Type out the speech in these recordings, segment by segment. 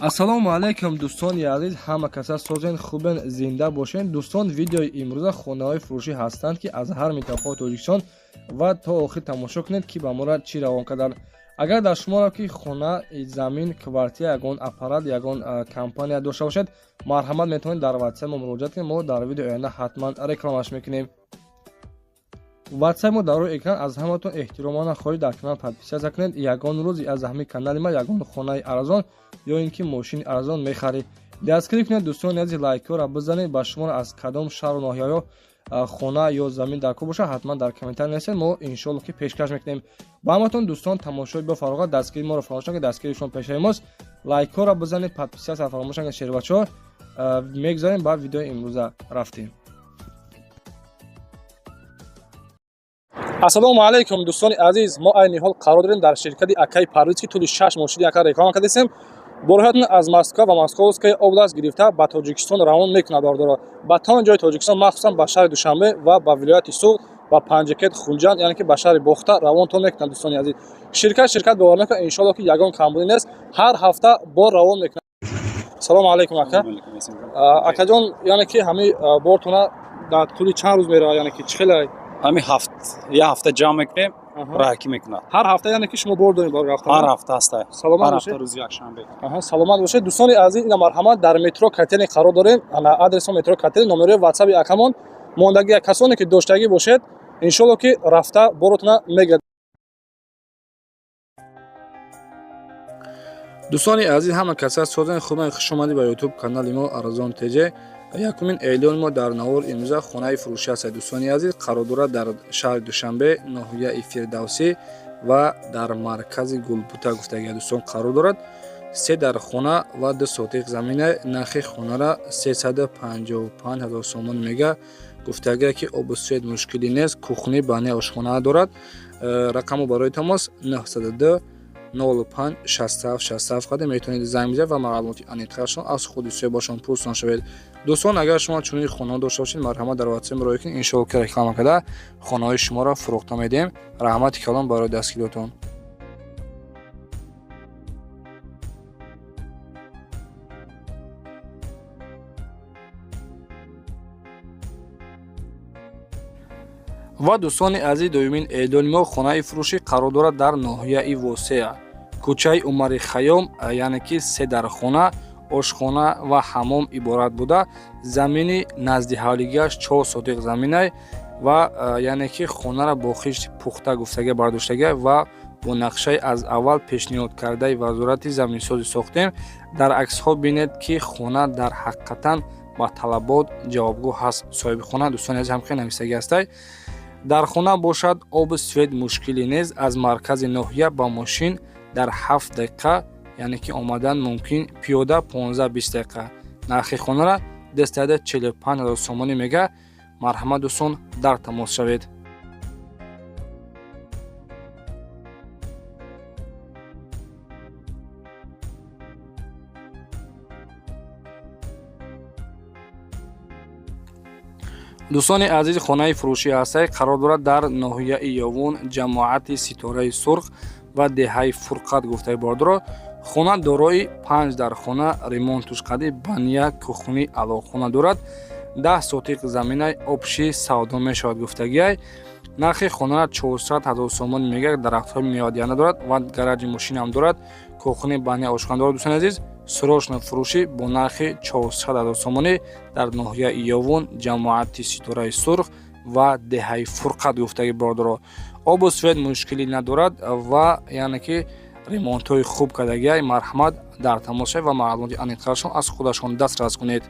Ассалому алайкум, дӯстони азиз, ҳама каса созен, хубен, зинда бошен. Дӯстон, видеои имрӯза хонаҳои фурӯшӣ ҳастанд, ки аз ҳар минтақаи Тоҷикистон, ва то охир тамошо кунед, ки ба мора чӣ равон карданд. Агар дар шуморо ки хона, замин, квартира, ягон аппарат, ягон компания дошта бошед, марҳамат, метавонед дар ватсап мо муроҷиат кунед. Мо дар видеои оянда ҳатман рекламаш мекунем. Ватсап мо дар рӯи экран. Аз ҳаматон эҳтиромона хоҳиш, дар канал подписаться кунед. Ягон рӯз аз ҳамин канали ма ягон хонаи арзон ё ин ки мошини арзон мехаред. Дастгирӣ кунед, дӯстони азиз, лайкҳоро бизанед. Ба шуморо аз кадом шаҳру ноҳияҳо хона ё замин дар кор бошад, ҳатман дар комментар нависед, мо иншоалло ки пешкаш мекунем ба ҳаматон. Дӯстон, тамошои бо фароғат, дастгирии моро фаромӯш накунед, дастгирии шумо пешаи мост. Лайкҳоро бизанед, подписаться фаромӯш накунед. Шербачаҳо, мегузарем ба видеои имрӯза, рафтем. Ассалому алайкум, дӯстони азиз. Мо айни ҳол қарор дорем дар ширкати акаи Парвиз, ки тӯли 6 моҳ шуди ака реклама кардастем. Борҳоятон аз Москва ва Московская область гирифта ба Тоҷикистон равон мекунад. Бардоро ба тамоми ҷои Тоҷикистон, махсусан ба шаҳри Душанбе ва ба вилояти Суғд, ба Панҷакент, Хунҷанд, яъне ки ба шаҳри Бохта равонтон мекунад. Дӯстони азиз, ширкат бовар накунад, иншоалло ки ягон камбудӣ нест, ҳар ҳафта бор равон мекунад. Салому алайкум, ака. Акаҷон, яъне ки ҳамин бортона дар тӯли чанд рӯз меравад, яъне ки чӣ хеле? Ҳамин ҳафт, як ҳафта ҷамъ мекунем, раҳакӣ мекунад. Ҳар ҳафта, яъне ки шумо бор доред бори рафтан? Ҳар ҳафта ҳаста. Саломат ҳар бошед. ҳафта, рӯзи якшанбе. Аҳа, саломат бошед. Дӯстони азиз, ина марҳамат, дар метро Котельный қарор дорем. Ана адреси метро Котельный, номерои ватсаби акамон мондагӣ. Касоне ки доштагӣ бошед, иншоалло ки рафта боротона мегирад. Дӯстони азиз, ҳама каса созен, хубен, хуш омадед ба ютуб канали мо Арзон ТЖ. Якумин эълони мо дар навор имрӯза хонаи фурӯшӣ аст. Дӯстони азиз, қарор дорад дар шаҳри Душанбе, ноҳияи Фирдавсӣ ва дар маркази Гулбута гуфтагия. Дӯстон, қарор дорад се дар хона ва 2 сотиқ замина. Нархи хонара 355 ҳазор сомон мега. Гуфтагия ки обу свет мушкилӣ нест, кухни, баня, ошхона дорад. Рақаму барои тамос 902 05 67 67 қадим метавонед занг бизанед ва маълумоти аниқтарашон аз худи соҳибашон пурсон шавед. Дӯстон, агар шумо чунин хона дошта бошед, марҳамат, дар ватсап муроҷиат кунед. Иншоалло ки реклама карда хонаҳои шуморо фурӯхта медиҳем. Раҳмати калон барои дастгириётон. Ва дӯстони азиз, дуюмин эълони мо хонаи фурӯшӣ қарор дорад дар ноҳияи Восея, кӯчаи Умари Хайём, яъне ки се дар хона, ошхона ва ҳамом иборат буда, замини назди ҳавлигиаш 4 сотиқ заминай ва яъне ки хонара бо хишти пухта гуфтагия бардоштагия ва бо нақшаи аз аввал пешниҳод кардаи вазорати заминсозӣ сохтем. Дар аксҳо бинед, ки хона дар ҳақиқатан ба талабот ҷавобгӯ ҳаст. Соҳиби хона, дӯстони азиз, ҳамхел нависагӣ ҳастай. Дар хона бошад обу свет мушкилӣ нест, аз маркази ноҳия ба мошин дар 7 дақиқа, яъне ки омадан мумкин, пиёда 15-20 дақиқа. Нархи хонара 245 ҳазор сомонӣ мега. Марҳамат, дӯстон, дар тамос шавед. Дӯстони азиз, хонаи фурӯшӣ ҳастай, қарор дорад дар ноҳияи Ёвун, ҷамоати Ситораи Сурх ва деҳаи Фурқат гуфтаи бордоро. Хона дорои панҷ дар хона, ремонтуш қади, баня, кухни, алоқхона дорад, 10 сотиқ заминай, общий савдо мешавад гуфтагиай. Нархи хонара 400 ҳазор сомон мега. Дарахтҳои мевадиҳанда дорад ва гараҷи мошинам дорад, кухни, баня, ошхона дорад. Дӯстони азиз, срочно фурӯшӣ бо нархи 400 ҳазор сомонӣ дар ноҳияи Ёвун, ҷамоати Ситораи Сурх ва деҳаи Фурқат гуфтаги бордоро. Обу свет мушкилӣ надорад ва яъне ки ремонтҳои хуб кардагиай. Марҳамат, дар тамос шавед ва маълумоти аниқтарашон аз худашон дастрас кунед.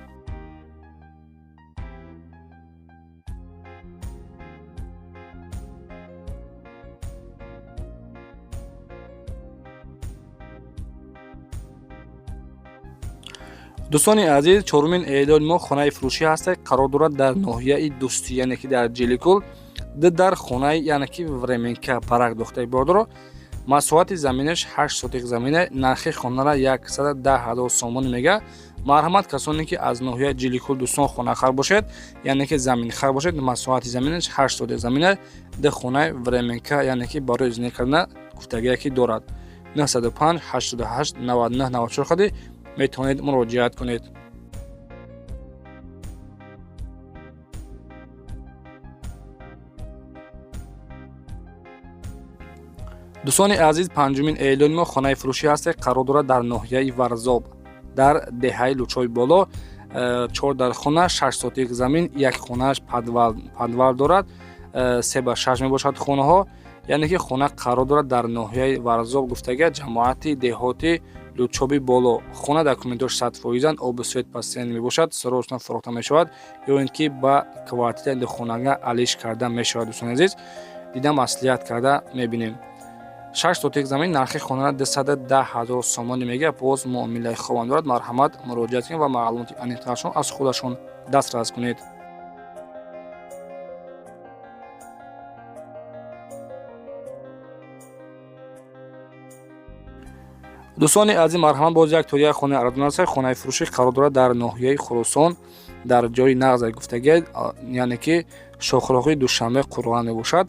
Дӯстони азиз, чорумин эълони мо хонаи фурӯшӣ ҳаста, қарор дорад дар ноҳияи Дӯстӣ, яъне ки дар Ҷиликул, ду дар хонаи, яъне ки временка барак дохтаи бордоро. Масоҳати заминаш 8 сотиқ замина. Нархи хонара 110 ҳазор сомон мега. Марҳамат, касоне ки аз ноҳияи Ҷиликул, дӯстон, хонахар бошед, яъне ки заминхар бошед, масоҳати заминаш 8 сотиқ замина, ду хонаи временка, яъне ки барои зиндагӣ кардан гуфтагие ки дорад. 905 88 99 94 хади. Метавонед муроҷиат кунед. Дӯстони азиз, панҷумин эълони мо хонаи фурӯшӣ ҳаст, қарор дорад дар ноҳияи Варзоб, дар деҳаи Лучои Боло. Чор дархона, 6 сотик замин, як хонааш подвал дорад, 3 ба 6 мебошад хонаҳо. Яъне ки хона қарор дорад дар ноҳияи Варзоб, гуфтага, ҷамоати деҳоти Лучоби Боло. Хона документош 100%-анд, обу свет постоянно мебошад, срочно фурӯхта мешавад ё ин ки ба квартира духонага алиш карда мешавад. Дӯстони азиз, дида, маслиҳат карда мебинем. 6 сотик замин, нархи хонара 210 000 сомонӣ мега, боз муомилаи хубам дорад. Марҳамат, муроҷиат кунед ва маълумоти аниқтарашон аз худашон дастрас кунед. Дӯстони азиз, марҳамат, боз як тория хонаи арзон аст. Хонаи фурӯшӣ қарор дорад дар ноҳияи Хуросон, дар ҷои нағза гуфтагӣ, яъне ки шохроҳи Душанбе Қурғон мебошад.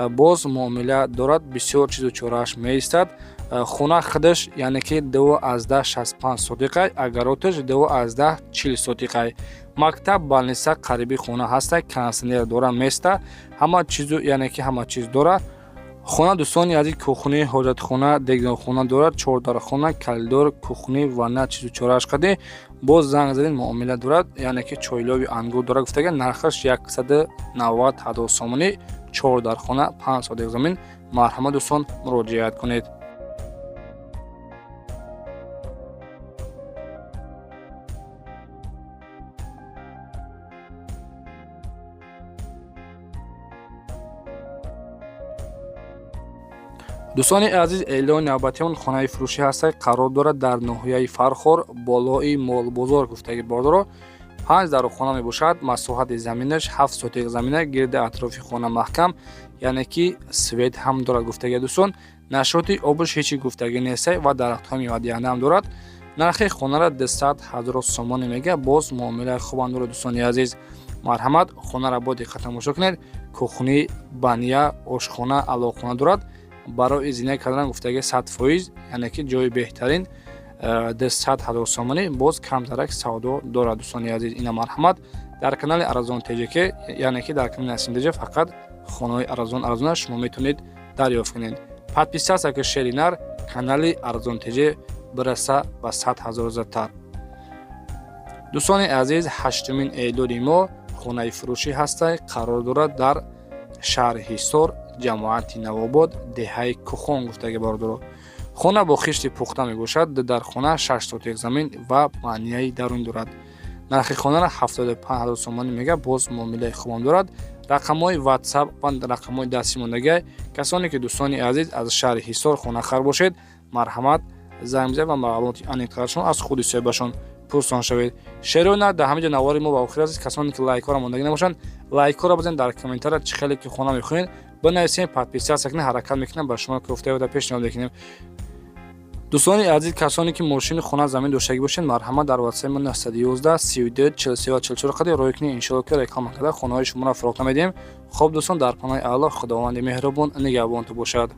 Боз муомила дорад, бисёр чизу чорааш меистад. Хона худаш, яъне ки 2,65 сотиқай, огород аш 2,40 сотиқай. Мактаб, больница қариби хона ҳаста, кондиционер дора, места, ҳама чизу, яъне ки ҳама чиз дора хона. Дӯстони азиз, кухни, ҳоҷатхона, дегдонхона дорад, чордархона, коридор, кухни, ванна, чизу чорааш қади. Боз занг задед, муомила дорад, яъне ки чойлови ангур дорад. Гуфтага, нархаш 190 000 сомонӣ, чор дархона, 5 сотик замин. Марҳамат, дӯстон, муроҷиат кунед. Дӯстони азиз, эълони навбатиён хонаи фурӯшӣ ҳастад, қарор дорад дар ноҳияи Фархор, болои молбозор. Гуфтаги бордоро, панҷ дарухона мебошад. Масоҳати заминаш 7 сотик замина, гирди атрофи хона маҳкам, яъне ки свет ҳам дорад. Гуфтаги, дӯстон, нашоти обуш ҳечи гуфтагӣ нестай ва дарахтҳои мевадиҳанда ҳам дорад. Нархи хонара 200 000 сомонӣ мега, боз муомилаи хубам дорад. Дӯстони азиз, марҳамат, хонаро бо диққат тамошо кунед. Кухни, баня, ошхона, алоқхона дорад. Барои зиндагӣ кардан, гуфтаги, 100%, яъне ки ҷои беҳтарин. 200 000 сомонӣ, боз камтарак савдо дорад. Дӯстони азиз, ина марҳамат, дар канали Арзон ТЖК, яъне ки дар канали Насим ТЖ фақат хонаҳои арзон арзона шумо метавонед дарёфт кунед. Подписаться ки, шери нар, канали Арзон ТЖ бираса ба 100 000 зудтар. Дӯстони азиз, ҳаштумин эълони мо хонаи фурӯшӣ ҳастай, қарор дорад дар шаҳри Ҳисор, ҷамоати Навобод, деҳаи Кухон. Гуфтаги, бародаро, хона бо хишти пухта мебошад, дар хона 6 сотик замин ва баняи дарун дорад. Нархи хонара 75 000 сомонӣ мега, боз муомилаи хубам дорад. Рақамҳои Ватсап ва рақамҳои дастӣ мондагиай. Касоне ки, дӯстони азиз, аз шаҳри Ҳисор хонахар бошед, марҳамат, занг бизанед ва маълумоти аниқтарашон аз худи соҳибашон пурсон шавед. Шерои нар, дар ҳамин ҷо навори мо ба охир расид. Касоне ки лайкҳоро мондагӣ набошанд, лайкҳоро бизанед, дар комментария чӣ хеле ки хона мехоҳед бинависем, подписаться кунед. Ҳаракат мекунем, ба шумо кофта пешниҳод мекунем. Дӯстони азиз, касоне ки мошини хона, замин доштагӣ бошед, марҳамат, дар ватсапи мо 911 32 43 ва 44 қади рой кунед. Иншоалло, ки реклама карда, хонаҳои шуморо фурӯхта медиҳем. Хоб, дӯстон, дар паноҳи Аллоҳ, Худованди меҳрубон нигаҳбонту бошад.